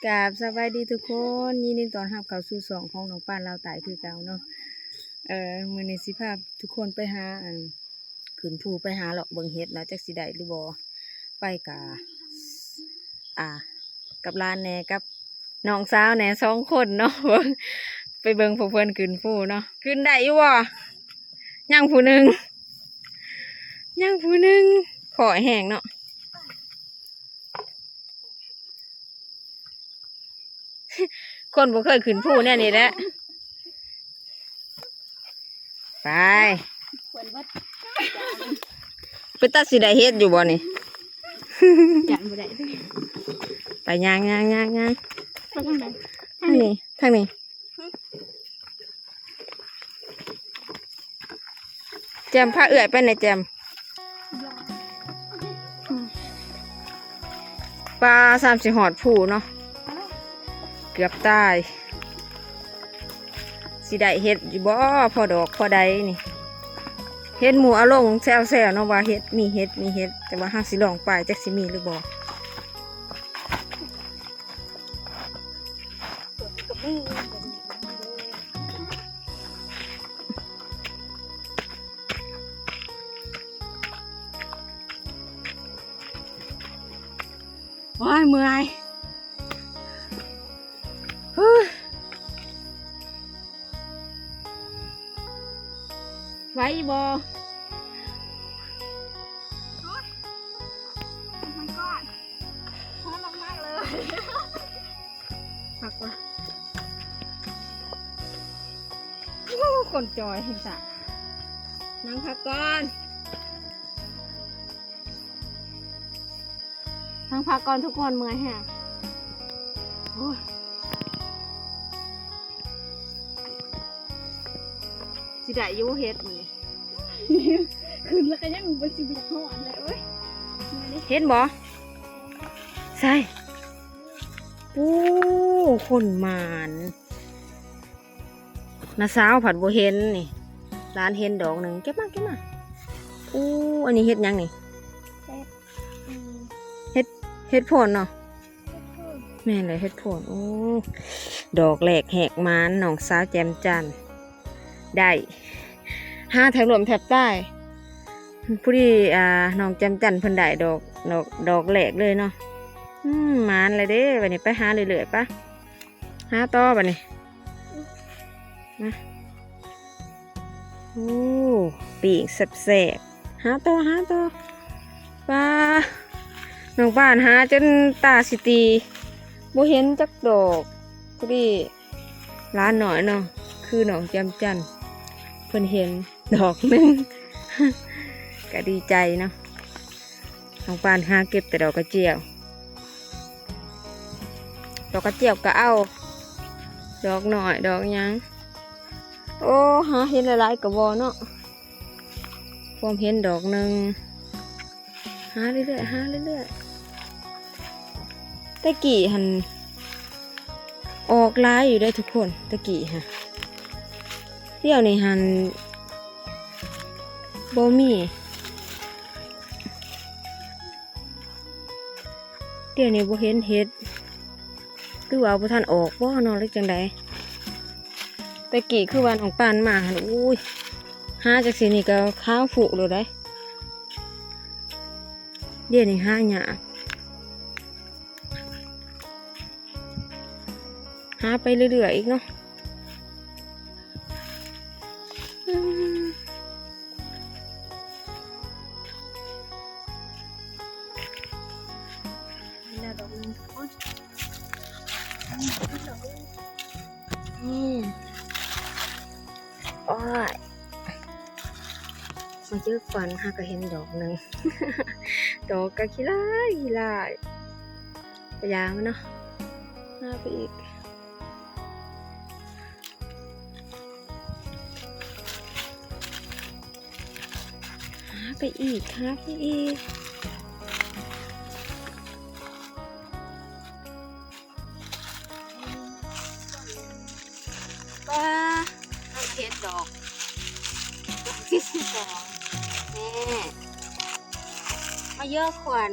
ກາບສະບາຍດີທຸກຄົນ, ຍິນດີຕ້ອນຮັບເຂົ້າສູ່ຊ່ອງຂອງນ້ອງປານລາວໃຕ້ຄືເກົ່າເນາະ. ເອີ ມື້ນີ້ຊິພາທຸກຄົນໄປຫາ ອັນ ຂຶ້ນພູໄປຫາເລາະເບິ່ງເຫັດເນາະ, ຈັກຊິໄດ້ຫຼືບໍ່. ໄປກະ ອ່າ ກັບຫຼານແດ່ ກັບນ້ອງສາວແດ່ ສອງຄົນເນາະ. ເບິ່ງ ໄປເບິ່ງພວກເພິ່ນຂຶ້ນພູເນາະ. ຂຶ້ນໄດ້ຢູ່ບໍ່? ຍັງຜູ້ໜຶ່ງ ຍັງຜູ້ໜຶ່ງ ຂໍແຮງເນາະ. ຄົນບໍ່ເຄີຍຂຶ້ນພູແນວນີ້ແຫຼະ. ໄປ ເພິ່ນເບິດ ເປັນຕາຊິໄດ້ເຫັດຢູ່ບໍ່ນີ້? ຢ້ານບໍ່ໄດ້. ໄປ ຍ່າງໆໆໆ ໄປທາງໃດ? ທາງນີ້ ທາງນີ້. ແຈ່ມ ພາເອື້ອຍໄປແດ່ແຈ່ມ. ປາ ສ່ຳຊິຮອດພູເນາະ, ເກືອບຕາຍ. ຊິໄດ້ເຫັດຢູ່ບໍ່? ພໍດອກພໍໄດ້ນີ້. ເຫັນໝູ່ເອົາລົງແຊວໆເນາະ ວ່າເຫັດ ມີເຫັດ ມີເຫັດ, ແຕ່ວ່າເຮົາຊິລອງໄປ ຈັກຊິມີຫຼືບໍ່. ໂອ້ຍ ເມື່ອຍ. ໄຫວຢູ່ບໍ່? ໂອ້ຍ Oh my god ຮ້ອນມາກໆເລີຍ. ພັກກ່ອນ. ໂອ້ ຄົນຈ່ອຍແຮງຊະ. ນັ່ງພັກກ່ອນ. ນັ່ງພັກກ່ອນທຸກຄົນ, ເມື່ອຍແຮງ. ໂອ້ຍ ຊິໄດ້ຢູ່ເຫັດມື້ນີ້. ຂຶ້ນແລ້ວກໍຍັງບໍ່ ຊິບໍ່ຢາກຮອດເລີຍ. ໂອ້ຍ ເຫັນບໍ່? ໃສ? ໂອ້ ຄົນໝານ. ນ້າສາວພັດບໍ່ເຫັນນີ້, ຫຼານເຫັນດອກໜຶ່ງ. ເກັບມາ ເກັບມາ. ອູ້ ອັນນີ້ເຫັດຫຍັງນີ້? ເຫັດ ເຫັດ ເຫັດໂພນເນາະ. ເຫັດໂພນ. ແມ່ນແຫຼະ ເຫັດໂພນ. ໂອ້ ດອກແລກແຫກໝານ ນ້ອງສາວແຈ່ມຈັນໄດ້. ຫາແທບລົ້ມແທບຕາຍ. ພໍດີ ອ່າ ນ້ອງແຈ່ມຈັນເພິ່ນໄດ້ດອກ ດອກ ດອກແລກເລີຍເນາະ. ອືມ ໝານແລ້ວເດ້. ບັດນີ້ໄປຫາເລື້ອຍໆ ປະ. ຫາຕໍ່ບັດນີ້ ມາ. ໂອ້ ປີ້ງແຊບໆ. ຫາຕໍ່ ຫາຕໍ່. ປາ ນ້ອງປານຫາຈົນຕາຊິຕີ ບໍ່ເຫັນຈັກດອກ. ພໍດີຫຼານນ້ອຍເນາະ ຄືນ້ອງແຈ່ມຈັນ ເພິ່ນເຫັນດອກໜຶ່ງ ກະດີໃຈເນາະ. ນ້ອງປານຫາເກັບແຕ່ດອກກະຈຽວ. ດອກກະຈຽວກໍເອົາ ດອກນ້ອຍ ດອກຫຍັງ. ໂອ້ ຫາເຫັນຫຼາຍໆກໍບໍ່ເນາະ. ພວມເຫັນດອກໜຶ່ງ. ຫາເລື້ອຍໆ ຫາເລື້ອຍໆ. ແຕ່ກີ້ຫັ້ນອອກຫຼາຍຢູ່ເດ້ທຸກຄົນ ແຕ່ກີ້ຫັ້ນ. ດຽວນີ້ຫັ້ນບໍ່ມີ. ດຽວນີ້ບໍ່ເຫັນເຫັດ ຫຼືວ່າບໍ່ທັນອອກບໍ່ເນາະ ຫຼືຈັ່ງໃດ. ແຕ່ກີ້ຄືວ່ານ້ອງປານມາຫັ້ນ ໂອ້ຍ ຫາຈັ່ງຊີ້ນີ້ກໍຂາວພຸໂລດໃດ. ດຽວນີ້ຫາຍາກ. ຫາໄປເລື້ອຍໆອີກເນາະ. ອືມ ເຫັນແລ້ວດອກໜຶ່ງທຸກຄົນ. ນີ້ ໂອ້ຍ ມາເຈີກວ່ານ ຫາກໍເຫັນດອກໜຶ່ງ. ດອກກໍຂີ້ຮ້າຍ ຂີ້ຮ້າຍ. ໄປຢາມາເນາະ. ຫາໄປອີກ ຫາໄປອີກ ຫາໄປອີກ. ປາ ເຫັນດອກ ດອກທີສອງ ນີ້ ມາເຢີກຂວັນ.